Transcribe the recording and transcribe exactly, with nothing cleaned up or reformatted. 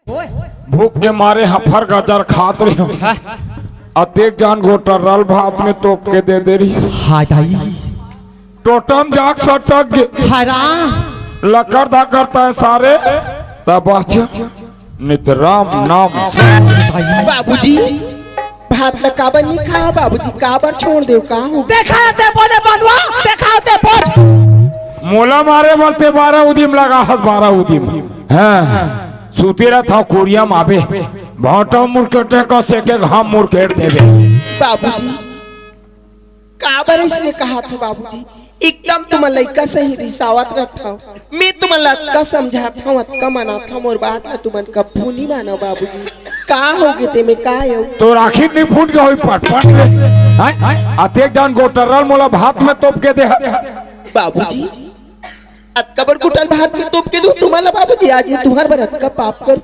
भूख के मारे हफर गजर खात रहे हो। अतेक जान गोटर्रल भात में तोप के दे दे रही। हाय दाई। टोटम जाग सटक गे। हाय राम। लकर दा करता है सारे। तब बाचा नित राम नाम। बाबूजी, भात ला काबर नी खा बाबूजी, काबर छोड़ देव का हो? देखा ते बोले बनवा, देखा ते बोझ। मोला मारे बलते बारह उदिम लगा हत, बारह उदिम। हाँ, सुती रहत हव कुरिया माबे। भाटा मुरकेटे का सेके घाम मुरकेट देबे। बाबूजी, काबर इसने कहा था बाबूजी? एकदम तुम लइका सही रिसावत रहत हव। मैं तुमन ला अतका समझात हव, अतका मनात हव, मोर बात ला तुमन कभू नी मानव बाबूजी। का हो गे ते में का आयो? तोर आँखी नी फूट गे होई पटपट ले। हैं? अतेक जान गोटर्रल मोला भात में तोप के दे। बाबूजी, अतका बड़ गोटर्रल भात में तोप के दू तुमन ला बाबूजी, आज मैं तुहर बर अतका पाप कर।